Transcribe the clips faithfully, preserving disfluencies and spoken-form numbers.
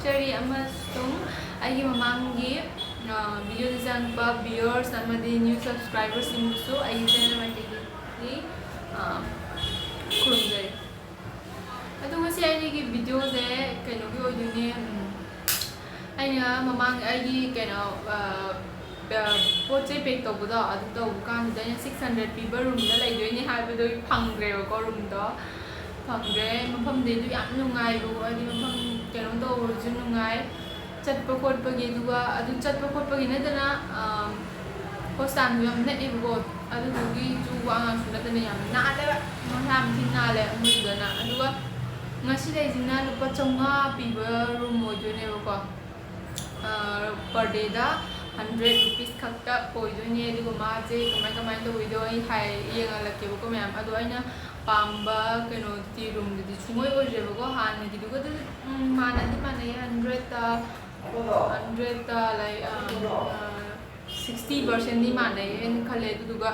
ꯆꯔꯤ ꯑꯃꯁꯨꯡ ꯑꯩꯒꯤ ꯃꯃꯥꯡꯒꯤ ꯚꯤꯗꯤꯑꯣꯗ ꯆꯪꯉꯛꯄ viewers ꯑꯃꯗꯤ new subscriberꯁꯤꯡꯕꯨꯁꯨ ꯑꯩꯒꯤ channel ꯃꯥꯏꯀꯩꯗꯒꯤ ꯈꯨꯔꯨꯝꯖꯔꯤ꯫ ꯑꯗꯣ ꯉꯁꯤ ꯑꯩꯒꯤ ꯚꯤꯗꯤꯑꯣꯁꯦ ꯀꯩꯅꯣꯒꯤ ꯑꯣꯏꯗꯣꯏꯅꯦ꯫ ꯑꯩꯅ ꯃꯃꯥꯡ ꯑꯩꯒꯤ ꯀꯩꯅꯣ ꯄꯣꯠ ꯆꯩ pack ꯇꯧꯕꯗꯣ, ꯑꯗꯨ ꯇꯧꯕ ꯀꯥꯟꯗꯨꯗ ꯑꯩꯅ six hundred ꯄꯤꯕ roomꯗ ꯂꯩꯗꯣꯏꯅꯦ ꯍꯥꯏꯕꯗꯣ ꯐꯪꯗ꯭ꯔꯦꯕꯀꯣ꯫ Roomꯗꯣ ꯐꯪꯗ꯭ꯔꯦ꯫ ꯃꯐꯝꯗꯩꯗꯨ ꯌꯥꯝ ꯅꯨꯡꯉꯥꯏꯕꯀꯣ, ꯍꯥꯏꯗꯤ ꯃꯐꯝ ꯀꯩꯅꯣ ꯇꯧꯕꯁꯨ ꯅꯨꯡꯉꯥꯏ, ꯆꯠꯄ ꯈꯣꯠꯄꯒꯤ꯫ ꯑꯗꯨꯒ ꯑꯗꯨ ꯆꯠꯄ ꯈꯣꯠꯄꯒꯤ ꯅꯠꯇꯅ hospitalꯗꯨ ꯌꯥꯝ ꯅꯛꯑꯦꯕꯀꯣ꯫ ꯑꯗꯨꯗꯨꯒꯤꯁꯨ ꯋꯥ ꯉꯥꯡꯁꯨ ꯅꯠꯇꯅ ꯌꯥꯝ ꯅꯥꯜꯂꯦꯕ, ꯃꯁꯥ ꯌꯥꯝ ꯊꯤꯅ ꯅꯥꯜꯂꯦ ꯑꯃꯗꯨꯗꯅ꯫ ꯑꯗꯨꯒ ꯉꯁꯤ ꯂꯩꯁꯤꯅ ꯂꯨꯄꯥ ꯆꯥꯝꯃꯉꯥ ꯄꯤꯕ room ꯑꯣꯏꯗꯣꯏꯅꯦꯕꯀꯣ꯫ Per dayꯗ hundred rupees ꯈꯛꯇ ꯑꯣꯏꯗꯣꯏꯅꯦ꯫ ꯑꯗꯨꯒ ꯃꯥꯁꯦ ꯀꯃꯥꯏ ꯀꯃꯥꯏꯅ ꯇꯧꯕꯤꯗꯣ ꯑꯩ ꯍꯥꯏ ꯌꯦꯡꯍꯜꯂꯛꯀꯦꯕꯀꯣ ꯃꯌꯥꯝ꯫ ꯑꯗꯣ ꯑꯩꯅ ꯄꯥꯝꯕ ꯀꯩꯅꯣꯗꯤ roomꯗꯨꯗꯤ ꯁꯨꯡꯑꯣꯏ ꯑꯣꯏꯗ꯭ꯔꯦꯕꯀꯣ꯫ ꯍꯥꯟꯅꯒꯤꯗꯨꯒ ꯑꯗꯨꯝ ꯃꯥꯟꯅꯗꯤ ꯃꯥꯟꯅꯩ, hundredꯇ hundredꯇ like sixty percentꯗꯤ ꯃꯥꯟꯅꯩ ꯍꯥꯏꯅ ꯈꯜꯂꯦ꯫ ꯑꯗꯨꯗꯨꯒ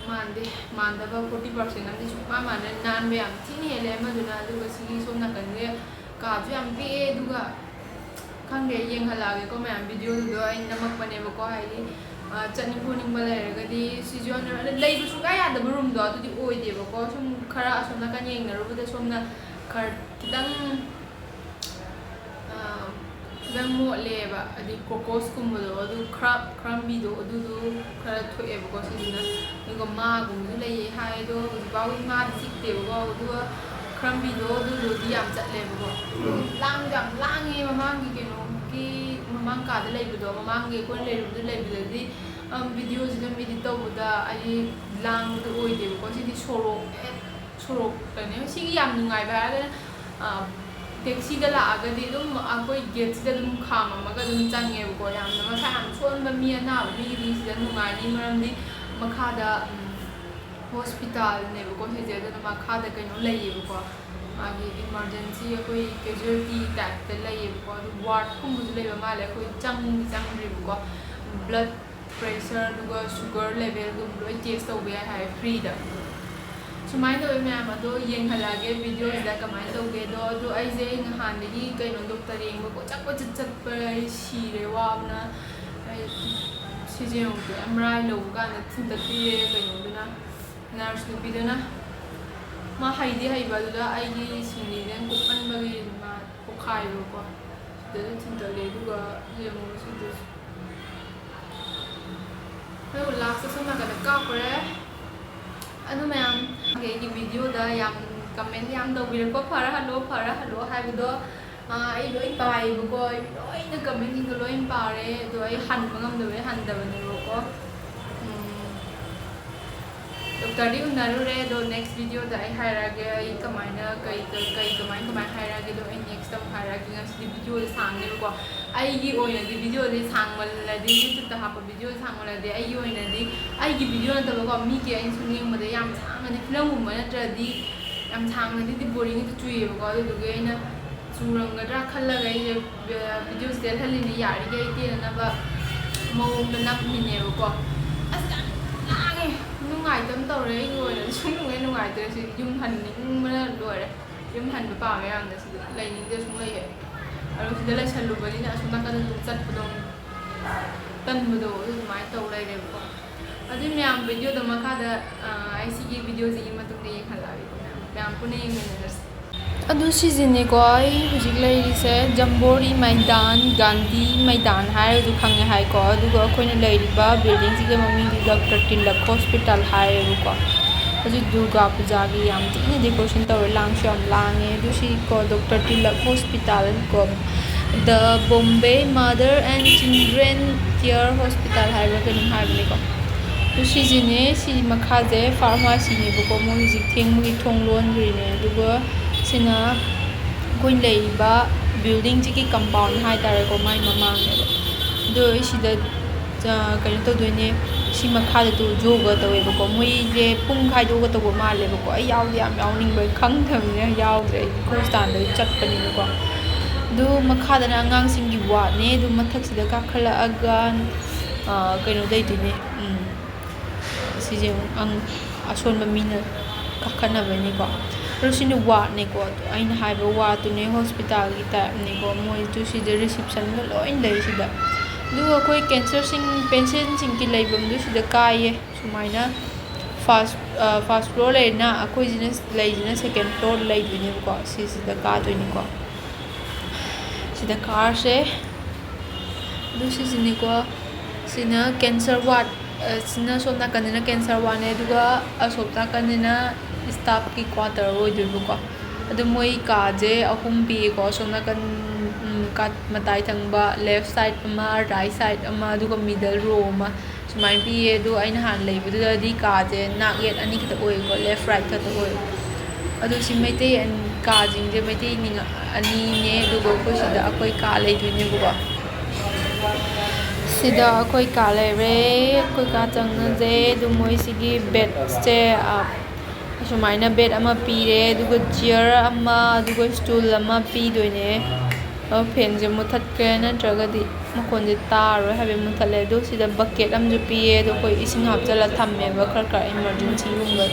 ꯃꯥꯟꯗꯦ, ꯃꯥꯟꯗꯕ forty percent ꯑꯃꯗꯤ ꯁꯨꯡꯃꯥꯟ ꯃꯥꯟꯅꯗꯦ꯫ ꯅꯥꯟꯕ ꯌꯥꯝ ꯊꯤꯅ ꯍꯦꯜꯂꯦ ꯑꯃꯗꯨꯅ꯫ ꯑꯗꯨꯒ ꯁꯤꯒꯤ ꯁꯣꯝ ꯅꯥꯀꯟꯒꯤ ꯀꯥꯁꯨ ꯌꯥꯝ ꯄꯤꯛꯑꯦ꯫ ꯑꯗꯨꯒ ꯈꯪꯗꯦ, ꯌꯦꯡꯍꯜꯂꯛꯑꯒꯦꯀꯣ ꯃꯌꯥꯝ꯫ Videoꯗꯨꯗꯣ ꯑꯩ ꯅꯝꯃꯛꯄꯅꯦꯕꯀꯣ, ꯍꯥꯏꯗꯤ ꯆꯠꯅꯤꯡ ꯈꯣꯠꯅꯤꯡꯕ ꯂꯩꯔꯒꯗꯤ꯫ ꯁꯤꯁꯨ ꯌꯥꯝꯅ ꯂꯩꯕ ꯁꯨꯡꯌꯥ ꯌꯥꯗꯕ roomꯗꯣ ꯑꯗꯨꯗꯤ ꯑꯣꯏꯗꯦꯕꯀꯣ꯫ ꯁꯨꯝ ꯈꯔ ꯑꯁꯣꯝ ꯅꯥꯀꯟ ꯌꯦꯡꯅꯔꯨꯕꯗ ꯁꯣꯝꯅ ꯈꯔ ꯈꯤꯇꯪ ꯈꯤꯇꯪ ꯃꯣꯠꯂꯦꯕ, ꯍꯥꯏꯗꯤ cockroachꯀꯨꯝꯕꯗꯣ, ꯑꯗꯨ ꯈꯔ ꯈꯔꯝꯕꯤꯗꯣ ꯑꯗꯨꯗꯣ ꯈꯔ ꯊꯣꯛꯑꯦꯕꯀꯣ ꯁꯤꯁꯤꯅ꯫ ꯑꯗꯨꯒ ꯃꯥꯒꯨꯝꯕꯁꯨ ꯂꯩꯌꯦ ꯍꯥꯏ꯫ ꯑꯗꯣ ꯍꯧꯖꯤꯛ ꯐꯥꯎꯒꯤꯗꯤ ꯃꯥꯗꯤ ꯆꯤꯛꯇꯦꯕꯀꯣ꯫ ꯑꯗꯨꯒ ꯈꯔꯝꯕꯤꯗꯣ ꯑꯗꯨꯗꯨꯗꯤ ꯌꯥꯝ ꯆꯠꯂꯦꯕꯀꯣ꯫ ꯂꯥꯡꯁꯨ ꯌꯥꯝ ꯂꯥꯡꯉꯦ ꯃꯃꯥꯡꯒꯤ ꯀꯩꯅꯣꯒꯤ, ꯃꯃꯥꯡ ꯀꯥꯗ ꯂꯩꯕꯗꯣ, ꯃꯃꯥꯡꯒꯤ ꯑꯩꯈꯣꯏꯅ ꯂꯩꯔꯨꯕꯗ ꯂꯩꯕꯗꯗꯤ videoꯁꯤ ꯑꯗꯨꯝ edit ꯇꯧꯕꯗ ꯑꯩ ꯂꯥꯡꯕꯗꯣ ꯑꯣꯏꯗꯦꯕꯀꯣ꯫ ꯁꯤꯗꯤ ꯁꯣꯔꯣꯛ ꯍꯦꯛ ꯁꯣꯔꯣꯛꯇꯅꯦ꯫ ꯁꯤꯒꯤ ꯌꯥꯝ ꯅꯨꯡꯉꯥꯏꯕ ꯍꯥꯏꯔꯒꯅ taxiꯗ ꯂꯥꯛꯑꯒꯗꯤ ꯑꯗꯨꯝ ꯑꯩꯈꯣꯏ gateꯁꯤꯗ ꯑꯗꯨꯝ ꯈꯥꯝꯃꯝꯃꯒ ꯑꯗꯨꯝ ꯆꯪꯉꯦꯕꯀꯣ꯫ ꯌꯥꯝꯅ ꯃꯁꯥ ꯌꯥꯝ ꯁꯣꯟꯕ ꯃꯤ ꯑꯅꯥꯕ ꯃꯤꯒꯤꯗꯤ ꯁꯤꯗ ꯅꯨꯡꯉꯥꯏꯅꯤ, ꯃꯔꯝꯗꯤ ꯃꯈꯥꯗ hospitalꯅꯦꯕꯀꯣ ꯁꯤꯁꯦ꯫ ꯑꯗꯨꯅ ꯃꯈꯥꯗ ꯀꯩꯅꯣ ꯂꯩꯌꯦꯕꯀꯣ, ꯃꯥꯒꯤ emergency ꯑꯩꯈꯣꯏ casualty typeꯇ ꯂꯩꯌꯦꯕꯀꯣ꯫ ꯑꯗꯨ wardꯀꯨꯝꯕꯁꯨ ꯂꯩꯕ ꯃꯥꯜꯂꯦ꯫ ꯑꯩꯈꯣꯏ ꯆꯪꯗꯤ ꯆꯪꯗ꯭ꯔꯤꯕꯀꯣ꯫ Blood pressure ꯑꯗꯨꯒ sugar levelꯒꯨꯝꯕ ꯂꯣꯏ test ꯇꯧꯕ ꯌꯥꯏ ꯍꯥꯏ freeꯗ꯫ ꯁꯨꯃꯥꯏꯅ ꯇꯧꯋꯤ ꯃꯌꯥꯝ, ꯑꯗꯣ ꯌꯦꯡꯍꯜꯂꯛꯑꯒꯦ ꯚꯤꯗꯤꯑꯣꯁꯤꯗ ꯀꯃꯥꯏꯅ ꯇꯧꯒꯦꯗꯣ꯫ ꯑꯗꯣ ꯑꯩꯁꯦ ꯅꯍꯥꯟꯗꯒꯤ ꯀꯩꯅꯣ ꯗꯣꯛꯇꯔ ꯌꯦꯡꯕ ꯀꯣꯏꯆꯠ ꯀꯣꯏꯆꯠ ꯆꯠꯄ, ꯑꯩ ꯁꯤꯔꯦ ꯋꯥꯕꯅ꯫ ꯑꯩ ꯁꯤꯁꯦ ꯌꯦꯡꯉꯨꯀꯣ, ꯑꯦꯝ ꯑꯥꯔ ꯑꯥꯏ ꯂꯧꯕ ꯀꯥꯟꯗ ꯊꯤꯟꯗꯠꯄꯤꯔꯦ ꯀꯩꯅꯣꯗꯨꯅ, ꯅꯔꯁ ꯅꯨꯄꯤꯗꯨꯅ꯫ ꯃꯥ ꯍꯩꯗꯤ ꯍꯩꯕ, ꯑꯗꯨꯗ ꯑꯩꯒꯤ ꯁꯤꯡꯂꯤꯁꯦ ꯀꯨꯞꯃꯟꯕꯒꯤ ꯃꯥ ꯄꯣꯛꯈꯥꯏꯔꯦꯕꯀꯣ꯫ ꯁꯤꯗꯁꯨ ꯊꯤꯟꯗꯠꯂꯦ, ꯑꯗꯨꯒ ꯌꯦꯡꯉꯣ ꯁꯤꯗꯁꯨ꯫ ꯑꯗꯨꯒ ꯂꯥꯁꯇ ꯁꯣꯝ ꯅꯥꯀꯟꯗ ꯀꯥꯞꯈ꯭ꯔꯦ꯫ ꯑꯗꯨ ꯃꯌꯥꯝ, ꯑꯩꯒꯤ ꯚꯤꯗꯤꯑꯣꯗ ꯌꯥꯝ ꯀꯃꯦꯟ ꯌꯥꯝ ꯇꯧꯕꯤꯔꯛꯄ, "ꯐꯔ ꯍꯜꯂꯣ, ꯐꯔ ꯍꯜꯂꯣ" ꯍꯥꯏꯕꯗꯣ, ꯑꯥ, ꯑꯩ ꯂꯣꯏ ꯄꯥꯏꯌꯦꯕꯀꯣ, ꯑꯩ ꯂꯣꯏꯅ ꯀꯃꯦꯟꯁꯤꯡꯗꯣ ꯂꯣꯏ ꯄꯥꯔꯦ꯫ ꯑꯗꯣ ꯑꯩ ꯍꯟꯕ ꯉꯝꯗꯕꯩ ꯍꯟꯗꯕꯅꯦꯕꯀꯣ꯫ ꯎꯝ, ꯗꯣꯛꯇꯔꯗꯤ ꯎꯅꯔꯨꯔꯦ, ꯑꯗꯣ ꯅꯦꯛꯁ ꯚꯤꯗꯤꯑꯣꯗ ꯑꯩ ꯍꯥꯏꯔꯛꯑꯒꯦ, ꯑꯩ ꯀꯃꯥꯏꯅ, ꯀꯩ, ꯀꯩ, ꯀꯩ, ꯀꯃꯥꯏ, ꯀꯃꯥꯏ ꯍꯥꯏꯔꯛꯑꯒꯦꯗꯣ ꯑꯩ ꯅꯦꯛꯁꯇ ꯑꯃꯨꯛ ꯍꯥꯏꯔꯛꯑꯒꯦ꯫ ꯉꯁꯤꯗꯤ ꯚꯤꯗꯤꯑꯣꯁꯦ ꯁꯥꯡꯉꯦꯕꯀꯣ꯫ ꯑꯩꯒꯤ ꯑꯣꯏꯅꯗꯤ ꯚꯤꯗꯤꯑꯣꯁꯦ ꯁꯥꯡꯃꯜꯂꯗꯤ, ꯌꯨꯇ꯭ꯌꯨꯕꯇ ꯍꯥꯞꯄ ꯚꯤꯗꯤꯑꯣꯁꯦ ꯁꯥꯡꯃꯜꯂꯗꯤ, ꯑꯩꯒꯤ ꯑꯣꯏꯅꯗꯤ, ꯑꯩꯒꯤ ꯚꯤꯗꯤꯑꯣ ꯅꯠꯇꯕꯀꯣ, ꯃꯤꯒꯤ ꯑꯩꯅ ꯁꯨꯝ ꯌꯦꯡꯕꯗ ꯌꯥꯝ ꯁꯥꯡꯅꯗꯤ, ꯐꯤꯂꯝꯒꯨꯝꯕ ꯅꯠꯇ꯭ꯔꯗꯤ ꯌꯥꯝ ꯁꯥꯡꯅꯗꯤ ꯕꯣꯔꯤꯡ ꯍꯦꯛꯇ ꯆꯨꯏꯌꯦꯕꯀꯣ꯫ ꯑꯗꯨꯗꯨꯒꯤ ꯑꯩꯅ ꯆꯨꯔꯝꯒꯗ꯭ꯔꯥ ꯈꯜꯂꯒ ꯑꯩꯁꯦ ꯚꯤꯗꯤꯑꯣꯁꯦ ꯇꯦꯜꯍꯜꯂꯤꯅꯦ, ꯌꯥꯔꯤꯈꯩ ꯇꯦꯟꯅꯅꯕ ꯃꯑꯣꯡꯗ ꯅꯝꯃꯤꯅꯦꯕꯀꯣ꯫ ꯑꯁ, ꯌꯥꯝ ꯂꯥꯡꯉꯦ, ꯅꯨꯡꯉꯥꯏꯇꯕ ꯇꯧꯔꯦ꯫ ꯑꯩꯒꯤ ꯑꯣꯏꯅꯗꯤ ꯁꯨꯡꯅꯨꯡ ꯍꯦꯛ ꯅꯨꯡꯉꯥꯏꯇ꯭ꯔꯦ꯫ ꯁꯤ ꯌꯨꯝ ꯍꯟꯅꯤꯡꯕꯅ ꯂꯣꯏꯔꯦ꯫ ꯌꯨꯝ ꯍꯟꯕ ꯄꯥꯝꯃꯦ ꯌꯥꯝꯅ, ꯁꯤꯗ ꯂꯩꯅꯤꯡꯗꯦ ꯁꯨꯡꯂꯩ ꯍꯦꯛ꯫ ꯑꯗꯣ ꯁꯤꯗ ꯂꯩꯁꯜꯂꯨꯕꯅꯤꯅ ꯑꯁꯣꯝ ꯅꯥꯀꯟꯗꯁꯨ ꯆꯠꯄꯗꯣ ꯑꯃꯨꯛ ꯇꯟꯕꯗꯣ, ꯑꯗꯨ ꯑꯗꯨꯃꯥꯏꯅ ꯇꯧ ꯂꯩꯔꯦꯕꯀꯣ꯫ ꯑꯗꯨꯏ ꯃꯌꯥꯝ, ꯚꯤꯗꯤꯑꯣꯗꯣ ꯃꯈꯥꯗ, ꯑ, ꯑꯩ ꯁꯤꯒꯤ ꯚꯤꯗꯤꯑꯣꯁꯤꯒꯤ ꯃꯇꯨꯡꯗ ꯌꯦꯡꯍꯜꯂꯛꯑꯒꯦꯀꯣ ꯃꯌꯥꯝ꯫ ꯃꯌꯥꯝ ꯄꯨꯟꯅ ꯌꯦꯡꯃꯤꯟꯅꯔꯁꯤ꯫ ꯑꯗꯨ ꯁꯤꯁꯤꯅꯦꯀꯣ, ꯑꯩ ꯍꯧꯖꯤꯛ ꯂꯩꯔꯤꯁꯦ ꯖꯝꯕꯣꯔꯤ ꯃꯩꯗꯥꯟ, ꯒꯥꯟꯙꯤ ꯃꯩꯗꯥꯟ ꯍꯥꯏꯔꯁꯨ ꯈꯪꯉꯦ ꯍꯥꯏꯀꯣ꯫ ꯑꯗꯨꯒ ꯑꯩꯈꯣꯏꯅ ꯂꯩꯔꯤꯕ ꯕꯤꯜꯗꯤꯡꯁꯤꯒꯤ ꯃꯃꯤꯡꯗꯤ ꯗꯣꯛꯇꯔ ꯇꯤꯂꯛ ꯍꯣꯁꯄꯤꯇꯥꯜ ꯍꯥꯏꯌꯦꯕꯀꯣ꯫ ꯍꯧꯖꯤꯛ ꯗꯨꯔꯒꯥ ꯄꯨꯖꯥꯒꯤ ꯌꯥꯝ ꯊꯤꯅ ꯗꯦꯀꯣꯔꯦꯁꯟ ꯇꯧꯔꯦ, ꯂꯥꯡꯁꯨ ꯌꯥꯝ ꯂꯥꯡꯉꯦ꯫ ꯑꯗꯨ ꯁꯤꯀꯣ, ꯗꯣꯛꯇꯔ ꯇꯤꯂꯛ ꯍꯣꯁꯄꯤꯇꯥꯜ ꯀꯣ, The Bombay Mother and Children Care Hospital ꯍꯥꯏꯕ꯭ꯔꯥ ꯀꯩꯅꯣꯝ ꯍꯥꯏꯕꯅꯦꯀꯣ꯫ ꯑꯗꯨ ꯁꯤꯁꯤꯅꯦ, ꯁꯤ ꯃꯈꯥꯁꯦ ꯐꯥꯔꯃꯥꯁꯤꯅꯦꯕꯀꯣ, ꯃꯣꯏ ꯍꯧꯖꯤꯛ ꯊꯦꯡꯕꯒꯤ ꯊꯣꯡ ꯂꯣꯟꯈ꯭ꯔꯤꯅꯦ꯫ ꯑꯗꯨꯒ ꯁꯤꯅ ꯑꯩꯈꯣꯏꯅ ꯂꯩꯔꯤꯕ ꯕꯤꯜꯗꯤꯡꯁꯤꯒꯤ ꯀꯝꯄꯥꯎꯟ ꯍꯥꯏꯇꯥꯔꯦꯀꯣ, ꯃꯥꯏ ꯃꯃꯥꯡꯅꯦꯕ꯫ ꯑꯗꯣ ꯑꯩ ꯁꯤꯗ, ꯑ, ꯀꯩꯅꯣ ꯇꯧꯗꯣꯏꯅꯦ, ꯁꯤ ꯃꯈꯥꯗ ꯇꯨ ꯌꯣꯒ ꯇꯧꯋꯦꯕꯀꯣ꯫ ꯃꯣꯏꯁꯦ ꯄꯨꯡ ꯈꯥꯏꯗꯣꯛꯑꯒ ꯇꯧꯕ ꯃꯥꯜꯂꯦꯕꯀꯣ꯫ ꯑꯩ ꯌꯥꯎꯗꯤ ꯌꯥꯝ ꯌꯥꯎꯅꯤꯡꯕ, ꯈꯪꯗꯕꯅꯤꯅ ꯌꯥꯎꯗ꯭ꯔꯦ, ꯑꯩ ꯈꯣꯡ ꯁ꯭ꯇꯥꯟꯗ ꯆꯠꯄꯅꯤꯅꯀꯣ꯫ ꯑꯗꯨ ꯃꯈꯥꯗꯅ ꯑꯉꯥꯡꯁꯤꯡꯒꯤ ꯋꯥꯠꯅꯦ꯫ ꯑꯗꯨ ꯃꯊꯛꯁꯤꯗ ꯀꯥꯈꯠꯂꯛꯑꯒ, ꯑ, ꯀꯩꯅꯣ ꯂꯩꯗꯣꯏꯅꯦ꯫ ꯎꯝ꯫ ꯁꯤꯁꯦ ꯑꯃꯨꯛ ꯑꯪ-, ꯑꯁꯣꯟꯕ ꯃꯤꯅ ꯀꯥꯈꯠꯅꯕꯅꯤꯀꯣ꯫ ꯑꯗꯨ ꯁꯤꯅ ꯋꯥꯔꯗꯅꯤꯀꯣ, ꯑꯩꯅ ꯍꯥꯏꯕ ꯋꯥꯔꯗꯇꯨꯅꯦ, ꯍꯣꯁꯄꯤꯇꯥꯜꯒꯤ ꯇꯥꯏꯞꯅꯤꯀꯣ꯫ ꯃꯣꯏꯁꯨ ꯁꯤꯗ ꯔꯤꯁꯤꯞꯁꯟꯒ ꯂꯣꯏ ꯂꯩ ꯁꯤꯗ꯫ ꯑꯗꯨꯒ ꯑꯩꯈꯣꯏ ꯀꯦꯟꯁꯔꯁꯤꯡ, ꯄꯦꯁꯦꯟꯁꯤꯡꯒꯤ ꯂꯩꯐꯝꯗꯨ ꯁꯤꯗ ꯀꯥꯏꯌꯦ꯫ ꯁꯨꯃꯥꯏꯅ ꯐꯥꯔꯁ, ꯐꯥꯔꯁ ꯐ꯭ꯂꯣꯔ ꯂꯩꯔꯦꯅ, ꯑꯩꯈꯣꯏꯁꯤꯅ ꯂꯩꯁꯤꯅ ꯁꯦꯀꯦꯟ ꯐ꯭ꯂꯣꯔ ꯂꯩꯗꯣꯏꯅꯦꯕꯀꯣ꯫ ꯁꯤꯁꯤꯗ ꯀꯥꯗꯣꯏꯅꯤꯀꯣ꯫ ꯁꯤꯗ ꯀꯥꯔꯁꯦ꯫ ꯑꯗꯨ ꯁꯤꯁꯤꯅꯤꯀꯣ꯫ ꯁꯤꯅ ꯀꯦꯟꯁꯔ ꯋꯥꯔꯗ, ꯁꯤꯅ ꯁꯣꯝ ꯅꯥꯀꯟꯗꯅ ꯀꯦꯟꯁꯔ ꯋꯥꯔꯗꯅꯦ, ꯑꯗꯨꯒ ꯑꯁꯣꯝ ꯅꯥꯀꯟꯗꯅ ꯁ꯭ꯇꯥꯐꯀꯤ ꯀ꯭ꯋꯥꯇꯔ ꯑꯣꯏꯗꯣꯏꯕꯀꯣ꯫ ꯑꯗꯨ ꯃꯣꯏ ꯀꯥꯁꯦ ꯑꯍꯨꯝ ꯄꯤꯌꯦꯀꯣ꯫ ꯁꯣꯝ ꯅꯥꯀꯟ, ꯎꯝ, ꯀꯥ-, ꯃꯇꯥꯏ ꯊꯪꯕ ꯂꯦꯐ ꯁꯥꯏꯗ ꯑꯃ, ꯔꯥꯏꯠ ꯁꯥꯏꯗ ꯑꯃ, ꯑꯗꯨꯒ ꯃꯤꯗꯜ ꯔꯣ ꯑꯃ꯫ ꯁꯨꯃꯥꯏꯅ ꯄꯤꯌꯦ꯫ ꯑꯗꯣ ꯑꯩꯅ ꯍꯥꯟꯅ ꯂꯩꯕꯗꯨꯗꯗꯤ ꯀꯥꯁꯦ ꯅꯥꯛ ꯌꯦꯠ ꯑꯅꯤ ꯈꯛꯇ ꯑꯣꯏꯌꯦꯀꯣ, ꯂꯦꯐ ꯔꯥꯏꯠ ꯈꯛꯇ ꯑꯣꯏ꯫ ꯑꯗꯣ ꯁꯤ ꯃꯩꯇꯩ ꯑꯅꯤ, ꯀꯥꯁꯤꯡꯁꯦ ꯃꯩꯇꯩ ꯅꯤꯡ-, ꯑꯅꯤꯅꯦ꯫ ꯑꯗꯨꯒ ꯑꯩꯈꯣꯏ ꯁꯤꯗ ꯑꯩꯈꯣꯏ ꯀꯥ ꯂꯩꯗꯣꯏꯅꯦꯕꯀꯣ꯫ ꯁꯤꯗ ꯑꯩꯈꯣꯏ ꯀꯥ ꯂꯩꯔꯦ꯫ ꯑꯩꯈꯣꯏ ꯀꯥ ꯆꯪꯉꯁꯦ꯫ ꯑꯗꯨ ꯃꯣꯏꯁꯤꯒꯤ ꯕꯦꯗꯁꯦ, ꯑ, ꯑꯁꯨꯃꯥꯏꯅ ꯕꯦꯗ ꯑꯃ ꯄꯤꯔꯦ, ꯑꯗꯨꯒ ꯆꯤꯌꯔ ꯑꯃ, ꯑꯗꯨꯒ ꯁ꯭ꯇꯨꯜ ꯑꯃ ꯄꯤꯗꯣꯏꯅꯦ꯫ ꯑꯗꯣ ꯐꯦꯟꯁꯦ ꯃꯨꯊꯠꯈ꯭ꯔꯦ, ꯅꯠꯇ꯭ꯔꯒꯗꯤ ꯃꯈꯣꯟꯁꯦ ꯇꯥꯔꯣꯏ ꯍꯥꯏꯕꯩ ꯃꯨꯊꯠꯂꯦ꯫ ꯑꯗꯣ ꯁꯤꯗ ꯕꯛꯀꯦꯠ ꯑꯃꯁꯨ ꯄꯤꯌꯦ꯫ ꯑꯗꯣ ꯑꯩꯈꯣꯏ ꯏꯁꯤꯡ ꯍꯥꯞꯆꯜꯂ ꯊꯝꯃꯦꯕ, ꯈꯔ ꯈꯔ ꯏꯃꯥꯔꯖꯦꯟꯁꯤꯒꯨꯝꯕ,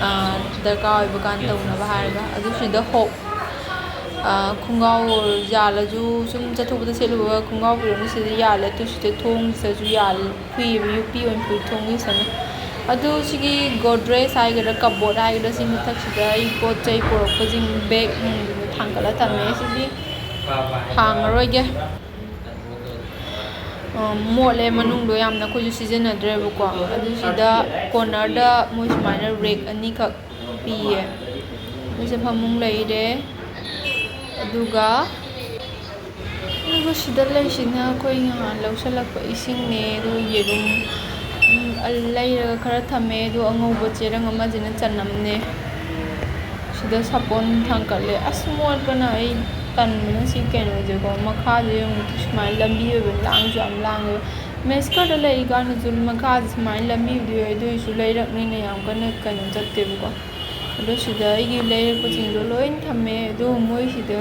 ꯑꯥ, ꯗꯔꯀꯥꯔ ꯑꯣꯏꯕ ꯀꯥꯟ ꯇꯧꯅꯕ ꯍꯥꯏꯔꯒ꯫ ꯑꯗꯨ ꯁꯤꯗ ꯍꯣꯞ, ꯑꯥ, ꯈꯣꯡꯒ꯭ꯔꯥꯎ ꯌꯥꯜꯂꯁꯨ, ꯁꯨꯝ ꯆꯠꯊꯣꯛꯄꯗ ꯁꯦꯠꯂꯨꯕ ꯈꯣꯡꯒ꯭ꯔꯥꯎ ꯐꯤꯔꯣꯟꯁꯤꯗ ꯌꯥꯜꯂꯦ꯫ ꯑꯗꯨ ꯁꯤꯗ ꯊꯣꯡꯁꯤꯗꯁꯨ ꯌꯥꯜꯂꯦ꯫ ꯐꯨꯏꯌꯦꯕ, ꯌꯨꯄꯤ ꯑꯣꯏꯅ ꯐꯨꯏ ꯊꯣꯡꯒꯤꯁꯤꯅ꯫ ꯑꯗꯨ ꯁꯤꯒꯤ ꯒꯣꯗ꯭ꯔꯦꯖ ꯍꯥꯏꯒꯗ꯭ꯔꯥ, ꯀꯕꯣꯔꯗ ꯍꯥꯏꯒꯗ꯭ꯔꯥ, ꯁꯤ ꯃꯊꯛꯁꯤꯗ ꯑꯩ ꯄꯣꯠ ꯆꯩ ꯄꯨꯔꯛꯄꯁꯤꯡ, ꯕꯦꯒ ꯅꯨꯡꯁꯤꯡꯗꯣ ꯊꯥꯡꯒꯠꯂ ꯊꯝꯃꯦ꯫ ꯁꯤꯗꯤ ꯍꯥꯡꯉꯔꯣꯏꯒꯦ꯫ ꯑ, ꯃꯣꯠꯂꯦ ꯃꯅꯨꯡꯗꯣ ꯌꯥꯝꯅ, ꯑꯩꯈꯣꯏꯁꯨ ꯁꯤꯖꯤꯟꯅꯗ꯭ꯔꯦꯕꯀꯣ꯫ ꯑꯗꯨ ꯁꯤꯗ ꯀꯣꯔꯅꯔꯗ ꯃꯣꯏ ꯁꯨꯃꯥꯏꯅ ꯔꯦꯛ ꯑꯅꯤꯈꯛ ꯄꯤꯌꯦ꯫ ꯑꯗꯨꯁꯦ ꯐꯃꯨꯡ ꯂꯩꯔꯦ꯫ ꯑꯗꯨꯒ ꯑꯗꯨꯒ ꯁꯤꯗ ꯂꯩꯁꯤꯅ ꯑꯩꯈꯣꯏ ꯉꯍꯥꯟ ꯂꯧꯁꯜꯂꯛꯄ ꯏꯁꯤꯡꯅꯦ, ꯑꯗꯨꯒ ꯌꯦꯔꯨꯝ, ꯎꯝ, ꯂꯩꯔꯒ ꯈꯔ ꯊꯝꯃꯦ, ꯑꯗꯨꯒ ꯑꯉꯧꯕ ꯆꯦꯔꯪ ꯑꯃꯁꯤꯅ ꯆꯅꯝꯅꯦ꯫ ꯁꯤꯗ ꯁꯥꯄꯣꯟ ꯊꯥꯡꯀꯠꯂꯦ꯫ ꯑꯁ, ꯃꯣꯠꯄꯅ ꯑꯩ ꯇꯟꯕꯅ ꯁꯤ ꯀꯩꯅꯣꯁꯦꯀꯣ꯫ ꯃꯈꯥꯁꯦ ꯌꯦꯡꯉꯨ, ꯁꯨꯃꯥꯏꯅ ꯂꯝꯕꯤ ꯑꯣꯏꯕ, ꯂꯥꯡꯁꯨ ꯌꯥꯝ ꯂꯥꯡꯉꯦꯕ꯫ ꯃꯦꯁꯀꯔꯗ ꯂꯩꯔꯤꯀꯥꯟꯗꯁꯨ ꯃꯈꯥꯁꯦ ꯁꯨꯃꯥꯏꯅ ꯂꯝꯕꯤꯕꯨꯗꯤ ꯑꯣꯏ, ꯑꯗꯨ ꯑꯣꯏꯔꯁꯨ ꯂꯩꯔꯛꯅꯤꯅ ꯌꯥꯝ ꯀꯟꯅ ꯀꯩꯅꯣ ꯆꯠꯇꯦꯕꯀꯣ꯫ ꯑꯗꯣ ꯁꯤꯗ ꯑꯩꯒꯤ ꯂꯩꯔꯛꯄꯁꯤꯡꯗꯣ ꯂꯣꯏ ꯊꯝꯃꯦ꯫ ꯑꯗꯨ ꯃꯣꯏꯁꯤꯗ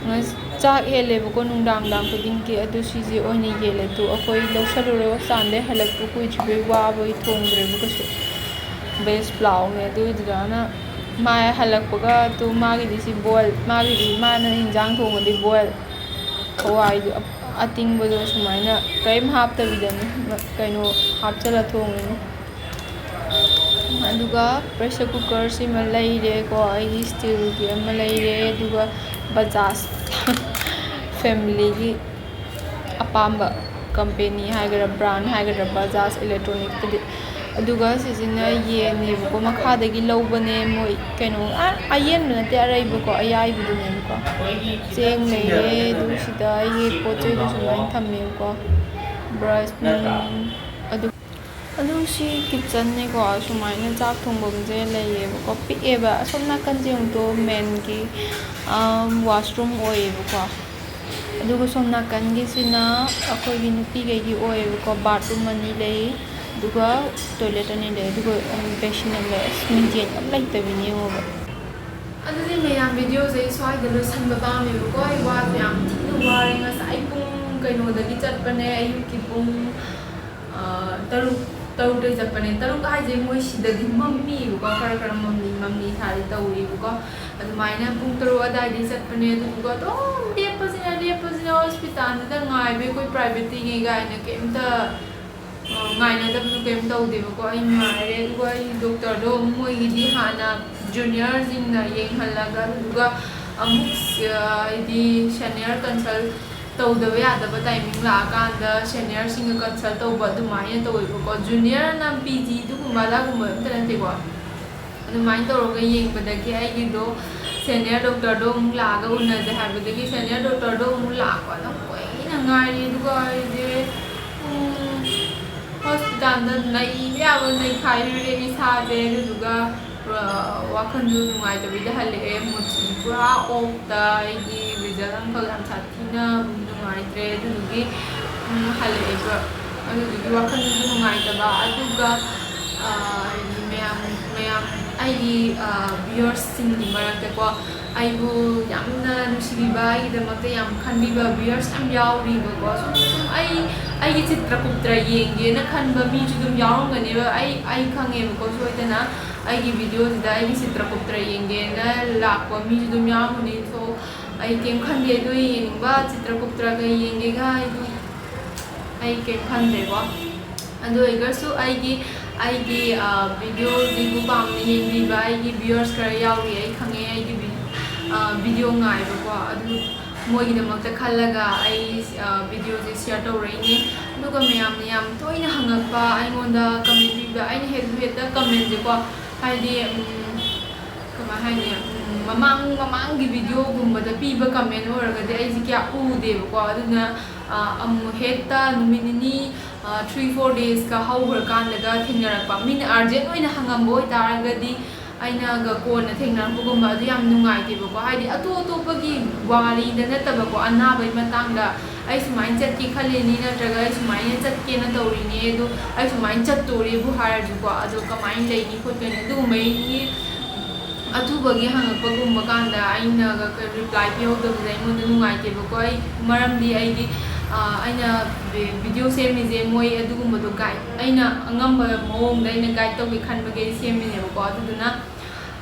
ꯉ-, ꯆꯥꯛ ꯍꯦꯜꯂꯦꯕꯀꯣ ꯅꯨꯡꯗꯥꯡ ꯅꯨꯡꯗꯥꯡ ꯈꯨꯗꯤꯡꯒꯤ꯫ ꯑꯗꯨ ꯁꯤꯁꯦ ꯑꯣꯏꯅ ꯌꯦꯜꯂꯦ꯫ ꯑꯗꯨ ꯑꯩꯈꯣꯏ ꯂꯧꯁꯜꯂꯨꯔꯦ, ꯍꯣꯁꯄꯤꯇꯥꯜꯗꯩ ꯍꯜꯂꯛꯄ ꯀꯨꯏꯗ꯭ꯔꯤꯕꯩ ꯋꯥꯕꯒꯤ ꯊꯣꯡꯗ꯭ꯔꯦꯕ ꯀꯩꯁꯨ꯫ ꯕꯦꯁ ꯄ꯭ꯂꯥꯎꯅꯦ꯫ ꯑꯗꯨꯗꯨꯅ ꯃꯥ ꯍꯜꯂꯛꯄꯒ ꯑꯗꯨ ꯃꯥꯒꯤꯗꯤ ꯁꯤ ꯕꯣꯏꯜ, ꯃꯥꯒꯤꯗꯤ ꯃꯥꯅ ꯍꯤꯟꯖꯥꯡ ꯊꯣꯡꯕꯗꯤ ꯕꯣꯏꯜ, ꯍꯋꯥꯏꯗꯨ ꯑꯇꯤꯡꯕꯗꯣ ꯁꯨꯃꯥꯏꯅ ꯀꯔꯤꯝ ꯍꯥꯞꯇꯕꯤꯗꯅꯤ ꯀꯩꯅꯣ ꯍꯥꯞꯆꯤꯜꯂ ꯊꯣꯡꯉꯤꯅꯤ꯫ ꯑꯗꯨꯒ ꯄ꯭ꯔꯦꯁꯔ ꯀꯨꯀꯔꯁꯤꯃ ꯂꯩꯔꯦꯀꯣ, ꯑꯩꯒꯤ ꯁ꯭ꯇꯤꯜꯒꯤ ꯑꯃ ꯂꯩꯔꯦ꯫ ꯑꯗꯨꯒ ꯕꯖꯥꯖ ꯐꯦꯃꯤꯂꯤꯒꯤ ꯑꯄꯥꯝꯕ ꯀꯝꯄꯦꯅꯤ ꯍꯥꯏꯒꯗ꯭ꯔꯥ, ꯕ꯭ꯔꯥꯟ ꯍꯥꯏꯒꯗ꯭ꯔꯥ, ꯕꯖꯥꯖ ꯏꯂꯦꯛꯇ꯭ꯔꯣꯅꯤꯛꯇꯗꯤ꯫ ꯑꯗꯨꯒ ꯁꯤꯁꯤꯅ ꯌꯦꯟꯅꯦꯕꯀꯣ, ꯃꯈꯥꯗꯒꯤ ꯂꯧꯕꯅꯦ ꯃꯣꯏ ꯀꯩꯅꯣ, ꯑ-, ꯑꯌꯦꯟꯕ ꯅꯠꯇꯦ, ꯑꯔꯩꯕꯀꯣ, ꯑꯌꯥꯏꯕꯗꯨꯅꯦꯕꯀꯣ꯫ ꯆꯦꯡ ꯂꯩꯔꯦ, ꯑꯗꯨ ꯁꯤꯗ ꯑꯩꯒꯤ ꯄꯣꯠ ꯆꯩꯗꯣ ꯁꯨꯃꯥꯏꯅ ꯊꯝꯃꯦꯕꯀꯣ꯫ ꯕ꯭ꯔꯁ ꯅꯨꯡ ꯑꯗꯨ ꯑꯗꯨ ꯁꯤ ꯀꯤꯠꯆꯟꯅꯦꯀꯣ, ꯁꯨꯃꯥꯏꯅ ꯆꯥꯛ ꯊꯣꯡꯐꯝꯁꯦ ꯂꯩꯌꯦꯕꯀꯣ, ꯄꯤꯛꯑꯦꯕ꯫ ꯑꯁꯣꯝ ꯅꯥꯀꯟꯁꯦ ꯑꯃꯨꯛꯇꯣ ꯃꯦꯟꯒꯤ ꯋꯥꯁꯔꯨꯝ ꯑꯣꯏꯌꯦꯕꯀꯣ꯫ ꯑꯗꯨꯒ ꯁꯣꯝ ꯅꯥꯀꯟꯒꯤꯁꯤꯅ ꯑꯩꯈꯣꯏꯒꯤ ꯅꯨꯄꯤꯈꯩꯒꯤ ꯑꯣꯏꯌꯦꯕꯀꯣ, ꯕꯥꯠꯔꯨꯝ ꯑꯅꯤ ꯂꯩ, ꯑꯗꯨꯒ ꯇꯣꯏꯂꯦꯠ ꯑꯅꯤ ꯂꯩ, ꯑꯗꯨꯒ ꯕꯦꯁꯤꯟ ꯑꯃ ꯂꯩ꯫ ꯑꯁ, ꯃꯤꯡꯁꯦꯟ ꯑꯃ ꯂꯩꯇꯕꯤꯅꯦ ꯌꯦꯡꯉꯣꯕ꯫ ꯑꯗꯨꯗꯤ ꯃꯌꯥꯝ, ꯚꯤꯗꯤꯑꯣꯁꯦ ꯑꯩ ꯁ꯭ꯋꯥꯏꯗ ꯂꯣꯏꯁꯟꯕ ꯄꯥꯝꯃꯦꯕꯀꯣ꯫ ꯑꯩ ꯋꯥꯁꯦ ꯌꯥꯝ ꯊꯤꯅ ꯋꯥꯔꯦ꯫ ꯉꯁꯥꯏ ꯄꯨꯡ ꯀꯩꯅꯣꯗꯒꯤ ꯆꯠꯄꯅꯦ, ꯑꯌꯨꯛꯀꯤ ꯄꯨꯡ, ꯑ, ꯇꯔꯨꯛ, ꯇꯔꯨꯛꯇꯩ ꯆꯠꯄꯅꯦ꯫ ꯇꯔꯨꯛ ꯍꯥꯏꯁꯦ ꯃꯣꯏ ꯁꯤꯗꯗꯤ ꯃꯝꯃꯤꯕꯀꯣ, ꯈꯔ ꯈꯔ ꯃꯝꯂꯤ ꯃꯝꯂꯤ ꯁꯥꯔꯤ ꯇꯧꯔꯤꯕꯀꯣ꯫ ꯑꯗꯨꯃꯥꯏꯅ ꯄꯨꯡ ꯇꯔꯨꯛ ꯑꯗꯥꯏꯗꯒꯤ ꯆꯠꯄꯅꯦ꯫ ꯑꯗꯨꯗꯨꯒ ꯑꯗꯨꯝ ꯂꯦꯞꯄꯁꯤꯅ, ꯂꯦꯞꯄꯁꯤꯅ ꯍꯣꯁꯄꯤꯇꯥꯜꯗꯨꯗ ꯉꯥꯏꯕꯩ꯫ ꯑꯩꯈꯣꯏ ꯄ꯭ꯔꯥꯏꯚꯦꯠꯇꯤꯉꯩ ꯀꯥꯏꯅ ꯀꯩꯝꯇ ꯑ, ꯉꯥꯏꯅꯗꯕꯗꯣ ꯀꯩꯝ ꯇꯧꯗꯦꯕꯀꯣ꯫ ꯑꯩ ꯉꯥꯏꯔꯦ, ꯑꯗꯨꯒ ꯑꯩ ꯗꯣꯛꯇꯔꯗꯣ ꯃꯣꯏꯒꯤꯗꯤ ꯍꯥꯟꯅ ꯖꯨꯅꯤꯌꯔꯁꯤꯡꯅ ꯌꯦꯡꯍꯜꯂꯒ, ꯑꯗꯨꯗꯨꯒ ꯑꯃꯨꯛ, ꯑ, ꯍꯥꯏꯗꯤ ꯁꯦꯅꯤꯌꯔ ꯀꯟꯁꯜ ꯇꯧꯗꯕ ꯌꯥꯗꯕ ꯇꯥꯏꯃꯤꯡ ꯂꯥꯛꯑꯀꯥꯟꯗ ꯁꯦꯅꯤꯌꯔꯁꯤꯡꯒ ꯀꯟꯁꯜ ꯇꯧꯕ ꯑꯗꯨꯃꯥꯏꯅ ꯇꯧꯋꯦꯕꯀꯣ꯫ ꯖꯨꯅꯤꯌꯔꯅ ꯄꯤ ꯖꯤ ꯑꯗꯨꯒꯨꯝꯕ ꯑꯗꯥꯒꯨꯝꯕ ꯑꯝꯇ ꯅꯠꯇꯦꯀꯣ꯫ ꯑꯗꯨꯃꯥꯏꯅ ꯇꯧꯔꯒ ꯌꯦꯡꯕꯗꯒꯤ ꯑꯩꯒꯤꯗꯣ ꯁꯦꯅꯤꯌꯔ ꯗꯣꯛꯇꯔꯗꯣ ꯑꯃꯨꯛ ꯂꯥꯛꯑꯒ ꯎꯅꯁꯦ ꯍꯥꯏꯕꯗꯒꯤ ꯁꯦꯅꯤꯌꯔ ꯗꯣꯛꯇꯔꯗꯣ ꯑꯃꯨꯛ ꯂꯥꯛꯄꯗ ꯀꯨꯏꯅ ꯉꯥꯏꯔꯤ꯫ ꯑꯗꯨꯒ ꯑꯩꯁꯦ ꯄꯨꯡ ꯍꯣꯁꯄꯤꯇꯥꯜꯗ ꯅꯩꯕ ꯌꯥꯕ ꯅꯩꯈꯥꯏꯔꯨꯔꯦ ꯏꯁꯥꯁꯦ꯫ ꯑꯗꯨꯗꯨꯒ, ꯑ, ꯋꯥꯈꯜꯁꯨ ꯅꯨꯡꯉꯥꯏꯇꯕꯤꯗ ꯍꯜꯂꯛꯑꯦ꯫ ꯃꯨꯠꯁꯤꯁꯨ ꯄꯨꯔꯥ ꯑꯣꯐꯇ, ꯑꯩꯒꯤ ꯔꯤꯖꯜ ꯑꯃꯈꯛ ꯌꯥꯝ ꯁꯥꯊꯤꯅ ꯅꯨꯡꯉꯥꯏꯇ꯭ꯔꯦ꯫ ꯑꯗꯨꯗꯨꯒꯤ, ꯎꯝ, ꯍꯜꯂꯛꯑꯦꯕ꯫ ꯑꯗꯨꯗꯨꯒꯤ ꯋꯥꯈꯜꯁꯨ ꯅꯨꯡꯉꯥꯏꯇꯕ꯫ ꯑꯗꯨꯒ, ꯑ, ꯃꯌꯥꯝ, ꯃꯌꯥꯝ ꯑꯩꯒꯤ, ꯑ, viewersꯁꯤꯡꯒꯤ ꯃꯔꯛꯇꯀꯣ, ꯑꯩꯕꯨ ꯌꯥꯝꯅ ꯅꯨꯡꯁꯤꯕꯤꯕ, ꯑꯩꯒꯤꯗꯃꯛꯇ ꯌꯥꯝ ꯈꯟꯕꯤꯕ viewers ꯌꯥꯝ ꯌꯥꯎꯔꯤꯕꯀꯣ꯫ ꯁꯨꯝ, ꯁꯨꯝ ꯑꯩ, ꯑꯩꯒꯤ ꯆꯤꯇ꯭ꯔꯒꯨꯞꯇ ꯌꯦꯡꯒꯦꯅ ꯈꯟꯕ ꯃꯤꯁꯨ ꯑꯗꯨꯝ ꯌꯥꯎꯔꯝꯒꯅꯦꯕ꯫ ꯑꯩ, ꯑꯩ ꯈꯪꯉꯦꯕꯀꯣ, ꯁꯣꯏꯗꯅ ꯑꯩꯒꯤ videoꯁꯤꯗ ꯑꯩꯒꯤ ꯆꯤꯇ꯭ꯔꯒꯨꯞꯇ ꯌꯦꯡꯒꯦꯅ ꯂꯥꯛꯄ ꯃꯤꯁꯨ ꯑꯗꯨꯝ ꯌꯥꯎꯔꯝꯒꯅꯤ꯫ So, ꯑꯩ ꯀꯩꯝ ꯈꯟꯗꯦ꯫ ꯑꯗꯨ ꯌꯦꯡꯅꯤꯡꯕ ꯆꯤꯇ꯭ꯔꯒꯨꯞꯇꯒ ꯌꯦꯡꯒꯦꯒ ꯑꯩ ꯑꯗꯨꯝ, ꯑꯩ ꯀꯩꯝ ꯈꯟꯗ꯭ꯔꯦꯀꯣ꯫ ꯑꯗꯨ ꯑꯣꯏꯔꯒꯁꯨ ꯑꯩꯒꯤ, ꯑꯩꯒꯤ, ꯑ, videoꯁꯤꯕꯨ ꯄꯥꯝꯅ ꯌꯦꯡꯕꯤꯕ ꯑꯩꯒꯤ viewers ꯈꯔ ꯌꯥꯎꯔꯤ, ꯑꯩ ꯈꯪꯉꯦ꯫ ꯑꯩꯒꯤ vi-, ꯑ, video ꯉꯥꯏꯕꯀꯣ, ꯑꯗꯨ ꯃꯣꯏꯒꯤꯗꯃꯛꯇ ꯈꯜꯂꯒ ꯑꯩ, ꯑ, videoꯁꯦ share ꯇꯧꯔꯛꯏꯅꯦ꯫ ꯑꯗꯨꯒ ꯃꯌꯥꯝꯅ ꯌꯥꯝ ꯇꯣꯏꯅ ꯍꯪꯉꯛꯄ, ꯑꯩꯉꯣꯟꯗ comment ꯄꯤꯕ, ꯑꯩꯅ ꯍꯦꯛ, ꯍꯦꯛꯇ commentꯁꯦꯀꯣ, ꯍꯥꯏꯗꯤ, ꯎꯝ, ꯀꯃꯥꯏ ꯍꯥꯏꯅꯤ, ꯎꯝ, ꯃꯃꯥꯡ, ꯃꯃꯥꯡꯒꯤ videoꯒꯨꯝꯕꯗ ꯄꯤꯕ comment ꯑꯣꯏꯔꯒꯗꯤ ꯑꯩꯁꯦ ꯀꯌꯥ ꯎꯗꯦꯕꯀꯣ꯫ ꯑꯗꯨꯅ, ꯑ, ꯑꯃꯨꯛ ꯍꯦꯛꯇ ꯅꯨꯃꯤꯠ ꯅꯤꯅꯤ, ꯑ, three four daysꯀ ꯍꯧꯈ꯭ꯔꯀꯥꯟꯗꯒ ꯊꯦꯡꯅꯔꯛꯄ, ꯃꯤꯅ urgent ꯑꯣꯏꯅ ꯍꯪꯉꯝꯕ ꯑꯣꯏꯇꯥꯔꯒꯗꯤ ꯑꯩꯅꯒ ꯀꯣꯟꯅ ꯊꯦꯡꯅꯔꯛꯄꯒꯨꯝꯕ, ꯑꯗꯨ ꯌꯥꯝ ꯅꯨꯡꯉꯥꯏꯇꯦꯕꯀꯣ꯫ ꯍꯥꯏꯗꯤ ꯑꯇꯣꯞ ꯑꯇꯣꯞꯄꯒꯤ ꯋꯥꯔꯤꯗ ꯅꯠꯇꯕꯀꯣ, ꯑꯅꯥꯕꯒꯤ ꯃꯇꯥꯡꯗ ꯑꯩ ꯁꯨꯃꯥꯏꯅ ꯆꯠꯀꯦ ꯈꯜꯂꯤꯅꯤ, ꯅꯠꯇ꯭ꯔꯒ ꯑꯩ ꯁꯨꯃꯥꯏꯅ ꯆꯠꯀꯦꯅ ꯇꯧꯔꯤꯅꯤ, ꯑꯗꯣ ꯑꯩ ꯁꯨꯃꯥꯏꯅ ꯆꯠꯇꯣꯔꯦꯕꯨ ꯍꯥꯏꯔꯁꯨꯀꯣ, ꯑꯗꯣ ꯀꯃꯥꯏꯅ ꯂꯩꯅꯤ ꯈꯣꯠꯀꯅꯤ ꯑꯗꯨꯒꯨꯝꯕꯒꯤ ꯑꯊꯨꯕꯒꯤ ꯍꯪꯉꯛꯄꯒꯨꯝꯕ ꯀꯥꯟꯗ ꯑꯩꯅꯒ ꯀ-, reply ꯄꯤꯍꯧꯗꯕꯁꯦ ꯑꯩꯉꯣꯟꯗ ꯅꯨꯡꯉꯥꯏꯇꯦꯕꯀꯣ꯫ ꯑꯩ, ꯃꯔꯝꯗꯤ ꯑꯩꯗꯤ, ꯑ, ꯑꯩꯅ vi-, video ꯁꯦꯝꯃꯤꯁꯦ ꯃꯣꯏ ꯑꯗꯨꯒꯨꯝꯕꯗꯣ guide, ꯑꯩꯅ ꯑꯉꯝꯕ ꯃꯑꯣꯡꯗ ꯑꯩꯅ guide ꯇꯧꯒꯦ ꯈꯟꯕꯒꯤ ꯑꯩ ꯁꯦꯝꯃꯤꯅꯦꯕꯀꯣ꯫ ꯑꯗꯨꯗꯨꯅ,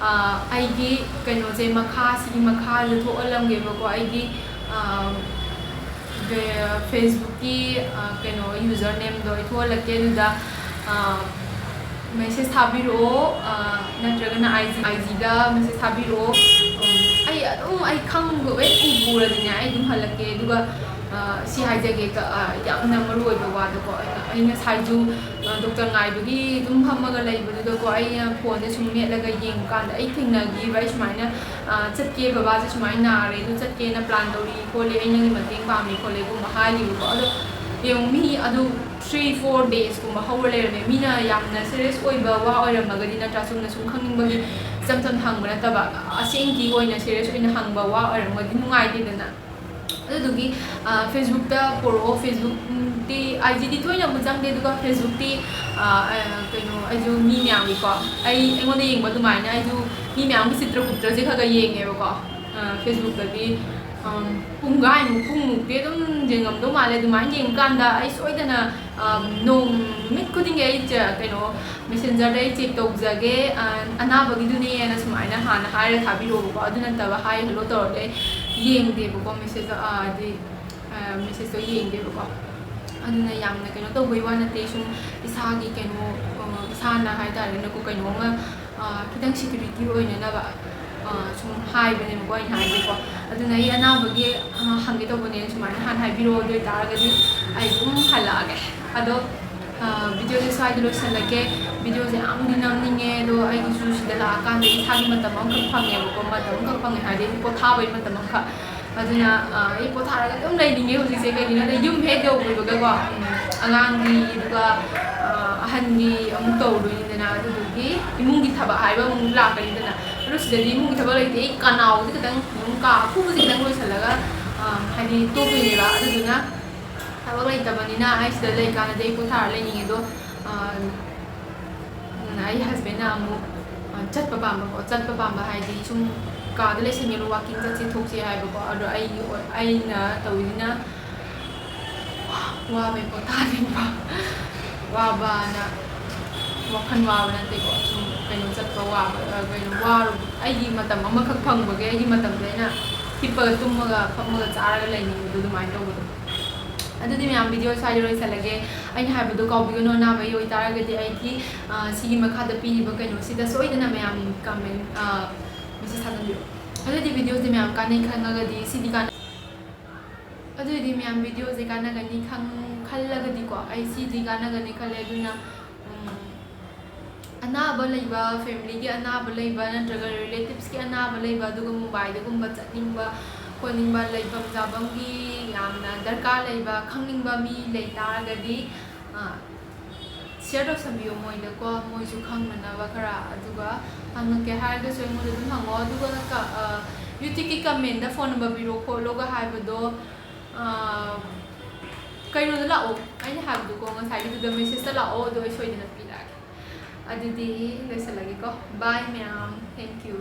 ꯑ, ꯑꯩꯒꯤ ꯀꯩꯅꯣꯁꯦ ꯃꯈꯥ, ꯁꯤꯒꯤ ꯃꯈꯥꯁꯦ ꯊꯣꯛꯍꯜꯂꯝꯒꯦꯕꯀꯣ꯫ ꯑꯩꯒꯤ, ꯑ, ꯐꯦ-, Facebookꯀꯤ, ꯑ, ꯀꯩꯅꯣ, usernameꯗꯣ ꯑꯩ ꯊꯣꯛꯍꯜꯂꯛꯀꯦ꯫ ꯑꯗꯨꯗ, ꯑ, message ꯊꯥꯕꯤꯔꯛꯑꯣ, ꯑ, ꯅꯠꯇ꯭ꯔꯒꯅ IG, IGꯗ message ꯊꯥꯕꯤꯔꯛꯑꯣ꯫ ꯎꯝ, ꯑꯩ ꯑꯗꯨꯝ, ꯑꯩ ꯈꯪꯕ ꯍꯦꯛ ꯎꯕꯨ ꯎꯔꯗꯤꯅꯦ, ꯑꯩ ꯑꯗꯨꯝ ꯍꯜꯂꯛꯀꯦ꯫ ꯑꯗꯨꯒ, ꯑ, ꯁꯤ ꯍꯥꯏꯖꯒꯦ, ꯀ-, ꯑ, ꯌꯥꯝꯅ ꯃꯔꯨ ꯑꯣꯏꯕ ꯋꯥꯗꯀꯣ, ꯑꯩ, ꯑꯩ ꯉꯁꯥꯏꯁꯨ, ꯑ, doctor ꯉꯥꯏꯕꯒꯤ ꯑꯗꯨꯝ ꯐꯝꯃꯒ ꯂꯩꯕꯗꯨꯗꯀꯣ, ꯑꯩꯅ phoneꯁꯦ ꯁꯨꯝ ꯃꯦꯠꯂꯒ ꯌꯦꯡꯕ ꯀꯥꯟꯗ ꯑꯩ ꯊꯦꯡꯅꯈꯤꯕ, ꯑꯩ ꯁꯨꯃꯥꯏꯅ, ꯑ, "ꯆꯠꯀꯦ, ꯕꯕꯥꯁꯦ ꯁꯨꯃꯥꯏꯅ ꯅꯥꯔꯦ, ꯑꯗꯨ ꯆꯠꯀꯦꯅ plan ꯇꯧꯔꯤ ꯈꯣꯠꯂꯤ, ꯑꯩ ꯅꯪꯒꯤ ꯃꯇꯦꯡ ꯄꯥꯝꯃꯤ" ꯈꯣꯠꯂꯦꯒꯨꯝꯕ ꯍꯥꯏꯈꯤꯕꯀꯣ꯫ ꯑꯗꯣ ꯌꯦꯡꯉꯨ, ꯃꯤ ꯑꯗꯨ three four daysꯀꯨꯝꯕ ꯍꯧꯔ ꯂꯩꯔꯝꯃꯦ꯫ ꯃꯤꯅ ꯌꯥꯝꯅ serious ꯑꯣꯏꯕ ꯋꯥ ꯑꯣꯏꯔꯝꯃꯒꯗꯤ ꯅꯠꯇ꯭ꯔꯥ, ꯆꯨꯝꯅ ꯁꯨꯝ ꯈꯪꯅꯤꯡꯕꯒꯤ ꯏꯆꯝ ꯆꯝꯅ ꯍꯪꯕ ꯅꯠꯇꯕ, ꯑꯁꯦꯡꯀꯤ ꯑꯣꯏꯅ serious ꯑꯣꯏꯅ ꯍꯪꯕ ꯋꯥ ꯑꯣꯏꯔꯝꯃꯒꯗꯤ ꯅꯨꯡꯉꯥꯏꯇꯦꯗꯅ꯫ ꯑꯗꯨꯗꯨꯒꯤ, ꯑ, Facebookꯇ ꯄꯣꯔꯛꯑꯣ, Facebook, ꯎꯝ, ꯑꯥꯏ ꯖꯤꯗꯤ ꯊꯣꯏꯅꯕꯨ ꯆꯪꯗꯦ, ꯑꯗꯨꯒ ꯐꯦꯁꯕꯨꯛꯇꯤ, ꯑ, ꯑ, ꯀꯩꯅꯣ, ꯑꯩꯁꯨ ꯃꯤ ꯃꯌꯥꯝꯒꯤꯀꯣ, ꯑꯩ, ꯑꯩꯉꯣꯟꯗ ꯌꯦꯡꯕ ꯑꯗꯨꯃꯥꯏꯅ ꯑꯩꯁꯨ ꯃꯤ ꯃꯌꯥꯝꯒꯤ ꯆꯤꯇ꯭ꯔꯒꯨꯞꯇꯁꯦ ꯈꯔ ꯈꯔ ꯌꯦꯡꯉꯦꯕꯀꯣ, ꯑ, ꯐꯦꯁꯕꯨꯛꯇꯗꯤ, ꯑꯝ, ꯄꯨꯡꯈꯥꯏꯃꯨꯛ, ꯄꯨꯡꯃꯨꯛꯇꯤ ꯑꯗꯨꯝ ꯌꯦꯡꯉꯝꯗꯧ ꯃꯥꯜꯂꯦ꯫ ꯑꯗꯨꯃꯥꯏꯅ ꯌꯦꯡꯀꯥꯟꯗ ꯑꯩ ꯁꯣꯏꯗꯅ, ꯑ, ꯅꯣꯡ, ꯅꯨꯃꯤꯠ ꯈꯨꯗꯤꯡꯒꯤ ꯑꯩ ꯆ-, ꯀꯩꯅꯣ, ꯃꯦꯁꯦꯟꯖꯔꯗ ꯑꯩ ꯆꯦꯛ ꯇꯧꯖꯒꯦ, ꯑ, ꯑꯅꯥꯕꯒꯤꯗꯨꯅꯦꯅ ꯁꯨꯃꯥꯏꯅ ꯍꯥꯟꯅ ꯍꯥꯏꯔ ꯊꯥꯕꯤꯔꯛꯑꯣꯕꯀꯣ꯫ ꯑꯗꯨ ꯅꯠꯇꯕ "ꯍꯥꯏ ꯍꯜꯂꯣ" ꯇꯧꯔꯗꯤ ꯑꯩ ꯌꯦꯡꯗꯦꯕꯀꯣ, ꯃꯦꯁꯦꯖ, ꯑ, ꯍꯥꯏꯗꯤ, ꯑ, ꯃꯦꯁꯦꯖꯇꯣ ꯌꯦꯡꯗꯦꯕꯀꯣ꯫ ꯑꯗꯨꯅ ꯌꯥꯝꯅ ꯀꯩꯅꯣ ꯇꯧꯕꯩ ꯋꯥ ꯅꯠꯇꯦ, ꯁꯨꯝ ꯏꯁꯥꯒꯤ ꯀꯩꯅꯣ, ꯑ, ꯏꯁꯥꯅ ꯍꯥꯏꯇꯥꯔꯦꯅꯦꯀꯣ, ꯀꯩꯅꯣꯝꯃ, ꯑ, ꯈꯤꯇꯪ ꯁꯦꯀ꯭ꯌꯨꯔꯤꯇꯤ ꯑꯣꯏꯅꯅꯕ, ꯑ, ꯁꯨꯝ ꯍꯥꯏꯕꯅꯦꯕꯀꯣ ꯑꯩꯅ ꯍꯥꯏꯁꯦꯀꯣ꯫ ꯑꯗꯨꯅ ꯑꯩ ꯑꯅꯥꯕꯒꯤ, ꯑ, ꯍꯪꯒꯦ ꯇꯧꯕꯅꯦ, ꯁꯨꯃꯥꯏꯅ ꯍꯥꯟꯅ ꯍꯥꯏꯕꯤꯔꯛꯑꯣ, ꯑꯗꯨ ꯑꯣꯏꯇꯥꯔꯒꯗꯤ ꯑꯩ ꯑꯗꯨꯝ ꯍꯜꯂꯛꯑꯒꯦ꯫ ꯑꯗꯣ, ꯑ, ꯚꯤꯗꯤꯑꯣꯁꯦ ꯁ꯭ꯋꯥꯏꯗ ꯂꯣꯏꯁꯤꯜꯂꯒꯦ꯫ ꯚꯤꯗꯤꯑꯣꯁꯦ ꯌꯥꯝꯗꯤ ꯅꯝꯅꯤꯡꯉꯦ, ꯑꯗꯣ ꯑꯩꯒꯤꯁꯨ ꯁꯤꯗ ꯂꯥꯛꯑꯀꯥꯟꯗ ꯏꯁꯥꯒꯤ ꯃꯇꯝ ꯑꯃꯈꯛ ꯐꯪꯉꯦꯕꯀꯣ, ꯃꯇꯝ ꯑꯃꯈꯛ ꯐꯪꯉꯦ ꯍꯥꯏꯗꯤ ꯄꯣꯊꯥꯕꯒꯤ ꯃꯇꯝ ꯑꯃꯈꯛ꯫ ꯑꯗꯨꯅ, ꯑ, ꯑꯩ ꯄꯣꯊꯥꯔꯒ ꯑꯗꯨꯝ ꯂꯩꯅꯤꯡꯉꯦ ꯍꯧꯖꯤꯛꯁꯦ꯫ ꯀꯩꯒꯤꯅꯣꯗ ꯌꯨꯝ ꯍꯦꯛ ꯌꯧꯕꯤꯕꯒꯀꯣ, ꯎꯝ, ꯑꯉꯥꯡꯒꯤ, ꯑꯗꯨꯒ, ꯑ, ꯑꯍꯟꯒꯤ ꯑꯃꯨꯛ ꯇꯧꯗꯣꯏꯅꯤꯗꯅ, ꯑꯗꯨꯗꯨꯒꯤ ꯏꯃꯨꯡꯒꯤ ꯊꯕꯛ ꯍꯥꯏꯕ ꯑꯃꯨꯛ ꯂꯥꯛꯀꯅꯤꯗꯅ꯫ ꯑꯗꯣ ꯁꯤꯗꯗꯤ ꯏꯃꯨꯡꯒꯤ ꯊꯕꯛ ꯂꯩꯇꯦ꯫ ꯑꯩ ꯀꯅꯥꯎꯁꯦ ꯈꯤꯇꯪ ꯑꯗꯨꯝ ꯀꯥ ꯑꯈꯨꯕꯁꯦ ꯈꯤꯇꯪ ꯂꯣꯏꯁꯤꯜꯂꯒ, ꯑ, ꯍꯥꯏꯗꯤ ꯇꯣꯛꯇꯣꯏꯅꯦꯕ꯫ ꯑꯗꯨꯗꯨꯅ ꯊꯕꯛ ꯂꯩꯇꯕꯅꯤꯅ ꯑꯩ ꯁꯤꯗ ꯂꯩꯀꯥꯟꯗꯗꯤ ꯑꯩ ꯄꯣꯊꯥꯔ ꯂꯩꯅꯤꯡꯉꯦ꯫ ꯑꯗꯣ, ꯑ, ꯎꯝ, ꯑꯩ ꯍꯁꯕꯦꯟꯅ ꯑꯃꯨꯛ, ꯑ, ꯆꯠꯄ ꯄꯥꯝꯕꯀꯣ꯫ ꯆꯠꯄ ꯄꯥꯝꯕ ꯍꯥꯏꯗꯤ ꯁꯨꯝ ꯀꯥꯗ ꯂꯩꯁꯟꯒꯅꯨ, ꯋꯥꯀꯤꯡ ꯆꯠꯁꯤ ꯊꯣꯛꯁꯤ ꯍꯥꯏꯕꯀꯣ꯫ ꯑꯗꯣ ꯑꯩꯒꯤ ꯑꯣꯏ-, ꯑꯩꯅ ꯇꯧꯔꯤꯁꯤꯅ ꯋꯥꯕꯩ ꯄꯣꯊꯥꯅꯤꯡꯕ꯫ ꯋꯥꯕꯅ ꯋꯥꯈꯜ ꯋꯥꯕ ꯅꯠꯇꯦꯀꯣ, ꯁꯨꯝ ꯀꯩꯅꯣ ꯆꯠꯄ ꯋꯥꯕ, ꯑ, ꯀꯩꯅꯣ ꯋꯥꯔꯨ-, ꯑꯩꯒꯤ ꯃꯇꯝ ꯑꯃꯈꯛ ꯐꯪꯕꯒꯤ ꯑꯩꯒꯤ ꯃꯇꯝꯗ ꯑꯩꯅ ꯍꯤꯞꯄꯒ ꯇꯨꯝꯃꯒ ꯐꯝꯃꯒ ꯆꯥꯔꯒ ꯂꯩꯅꯤꯡꯕꯗꯣ ꯑꯗꯨꯃꯥꯏꯅ ꯇꯧꯕꯗꯣ꯫ ꯑꯗꯨꯗꯤ ꯃꯌꯥꯝ, ꯚꯤꯗꯤꯑꯣ ꯁ꯭ꯋꯥꯏꯗ ꯂꯣꯏꯁꯤꯜꯂꯒꯦ꯫ ꯑꯩꯅ ꯍꯥꯏꯕꯗꯣ ꯀꯥꯎꯕꯤꯒꯅꯨ, ꯑꯅꯥꯕꯒꯤ ꯑꯣꯏꯇꯥꯔꯒꯗꯤ ꯑꯩꯒꯤ, ꯑ, ꯁꯤꯒꯤ ꯃꯈꯥꯗ ꯄꯤꯔꯤꯕ ꯀꯩꯅꯣꯁꯤꯗ ꯁꯣꯏꯗꯅ ꯃꯌꯥꯝ ꯀꯃꯦꯟ, ꯑ, ꯃꯦꯁꯦꯖ ꯊꯥꯖꯟꯕꯤꯔꯛꯑꯣ꯫ ꯑꯗꯨꯗꯤ ꯚꯤꯗꯤꯑꯣꯁꯦ ꯃꯌꯥꯝ ꯀꯥꯟꯅꯩ ꯈꯪꯉꯒꯗꯤ ꯁꯤꯗꯤ ꯀꯥꯟꯅ-, ꯑꯗꯨꯗꯤ ꯃꯌꯥꯝ ꯚꯤꯗꯤꯑꯣꯁꯦ ꯀꯥꯟꯅꯒꯅꯤ ꯈꯪ-, ꯈꯜꯂꯒꯗꯤꯀꯣ, ꯑꯩ ꯁꯤꯗꯤ ꯀꯥꯟꯅꯒꯅꯤ ꯈꯜꯂꯦ꯫ ꯑꯗꯨꯅ, ꯎꯝ, ꯑꯅꯥꯕ ꯂꯩꯕ, ꯐꯦꯃꯤꯂꯤꯒꯤ ꯑꯅꯥꯕ ꯂꯩꯕ ꯅꯠꯇ꯭ꯔꯒ ꯔꯤꯂꯦꯇꯤꯚꯁꯀꯤ ꯑꯅꯥꯕ ꯂꯩꯕ, ꯑꯗꯨꯒ ꯃꯨꯝꯕꯥꯏꯗꯒꯨꯝꯕ ꯆꯠꯅꯤꯡꯕ ꯈꯣꯠꯅꯤꯡꯕ, ꯂꯩꯐꯝ ꯆꯥꯐꯝꯒꯤ ꯌꯥꯝꯅ ꯗꯔꯀꯥꯔ ꯂꯩꯕ ꯈꯪꯅꯤꯡꯕ ꯃꯤ ꯂꯩ ꯇꯥꯔꯒꯗꯤ, ꯑ, ꯁꯤꯌꯔ ꯇꯧꯁꯟꯕꯤꯌꯣ ꯃꯣꯏꯗꯀꯣ, ꯃꯣꯏꯁꯨ ꯈꯪꯅꯅꯕ ꯈꯔ꯫ ꯑꯗꯨꯒ ꯍꯪꯉꯛꯀꯦ ꯍꯥꯏꯔꯒꯁꯨ ꯑꯩꯉꯣꯟꯗ ꯑꯗꯨꯝ ꯍꯪꯉꯣ꯫ ꯑꯗꯨꯒ ꯀ-, ꯑ, YouTubeꯀꯤ ꯀꯃꯦꯟꯗ ꯐꯣꯟ ꯅꯝꯕꯔ ꯄꯤꯔꯣ ꯈꯣꯠꯂꯣꯒ ꯍꯥꯏꯕꯗꯣ, ꯑ, ꯀꯩꯅꯣꯗ ꯂꯥꯛꯑꯣ, ꯑꯩꯅ ꯍꯥꯏꯕꯗꯨꯀꯣ, ꯉꯁꯥꯏꯒꯤꯗꯨꯗ message ꯇ ꯂꯥꯛꯑꯣ, ꯑꯗꯣ ꯑꯩ ꯁꯣꯏꯗꯅ ꯄꯤꯔꯛꯑꯒꯦ꯫ ꯑꯗꯨꯗꯤ ꯂꯣꯏꯁꯤꯜꯂꯒꯦꯀꯣ꯫ Bye ꯃꯌꯥꯝ, thank you꯫